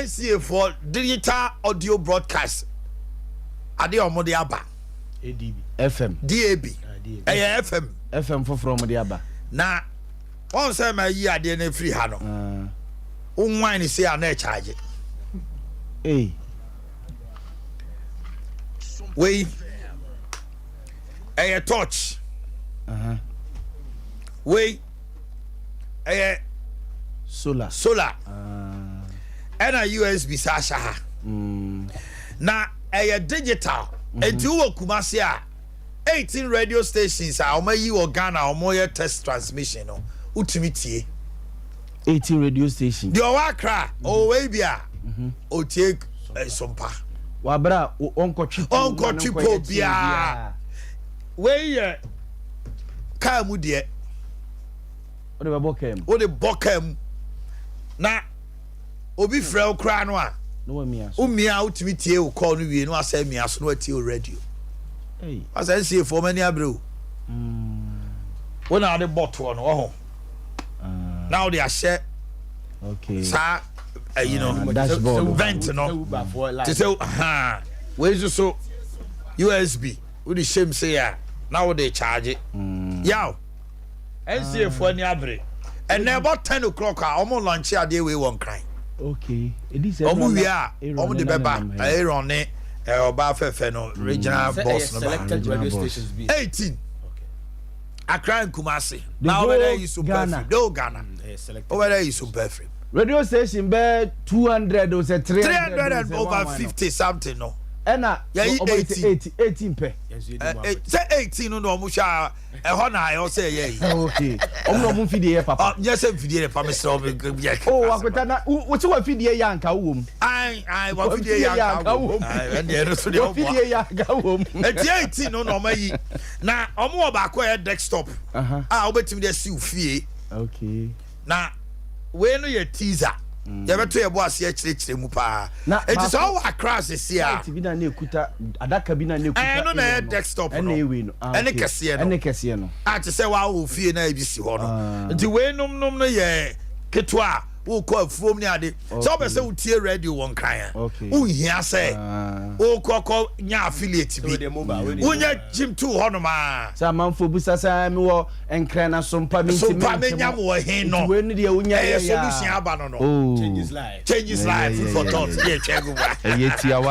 NCA for digital audio broadcast adeɛ a wɔde aba. ADB. FM. DAB. Ɛyɛ FM. FM foforɔ wɔde aba. Na wɔn sɛ ma yi adeɛ no afiri ha no. Wonwan ne se a na ɛkyaagye. Ee. Wei ɛyɛ torch. Wei ɛyɛ solar. Solar. Ɛna USB sa ahyɛ ha. Na ɛyɛ digital. Enti wowɔ Kumasi a, 18 radio stations a wɔn ayi wɔ Ghana a wɔyɛ test transmission no, wotumi tie. 18 radio station. Deɛ ɔwɔ Accra, ɔwɔ wei bi a, ɔtie Sompa. Wabra ɔnkɔtwe po. Ɔnkɔtwe po biara. Wei yɛ kaa mu deɛ. Wode bɛbɔ kaa mu. Wode bɔ kaa mu. Na obi frɛ wo koraa no a, womia a wotumi tie wo call no wie na wasɛ mia so na watie wo radio. Wasɛ nsie fo ɔmani abere o. Wo na wode bɔ toɔ no ɔho. Ah. Na wode ahyɛ saa ayi no ah, vent no te sɛ ha wei nso so USB wode hyɛm sei a na wode charge. Mm. Yaw. NCA foɔ ani abere. Ɛnɛ ɛbɔ 10 o'clock a wɔn launch adeɛ wei wɔ Nkran. Okay. Wɔn wie a wɔn de bɛba Aaron ne ɔbaa fɛfɛ no regional boss no ba. 18 Accra and Kumasi. Na wɔbɛdɛ yi so pɛfiri. The whole Ghana. Wɔbɛdɛ yi so pɛfiri. Radio station bɛɛ 200 o sɛ 300. 300 and over 50 something no. Ɛna yɛyi 18. 18 pɛ. Sɛ 18 no na wɔn hwɛ a ɛhɔ na ɛwɔ sɛ ɛyɛ yi. Okay, ɔmo na ɔmo mfidie yɛ papa. Nyɛ sɛ mfidie yɛ pa, mesrɛ ɔmo yɛ. O wakota na wo sɛ wafidie yɛ anka wɔ mu. Ayi ayi, wafidie yɛ anka wɔ mu, ɛnna ɛno so deɛ ɔmo wafidie yɛ anka wɔ mu. Eti 18 no na ɔmo ayi na ɔmo wɔ baako a ɛyɛ desktop a wobɛtumi de asi wo fie. Na wei no yɛ teaser, yɛbɛto yɛ bɔ aseɛ kyerɛkyerɛ mu paa. Eti sɛ ɔwɔ Accra sisi a. Bi na ne ekuta adaka bi na ne ekuta. Ɛno na ɛyɛ desktop no. Ɛna ewe no. Ɛne kɛseɛ no. Ɛne kɛseɛ no. A te sɛ wawɔ fie na ebi si hɔ no. Nti wei nom nom no yɛ ketewa a wokɔ afuom ne ade sɛ wopɛ sɛ wotie radio wɔ Nkran a, wonhia sɛ wokɔkɔ nya affiliate bi, wonya gyim to hɔnom a. Sɛ amanfo busa sɛ mewɔ Nkran na Sompa mi nti Sompa menya mo wɔ he no. Nti wei no deɛ wonya. Ɛyɛ solution aba no. Oh. Changes life. Changes life, food for thought yɛ twɛ gu ba. Ɛyɛ tiawa.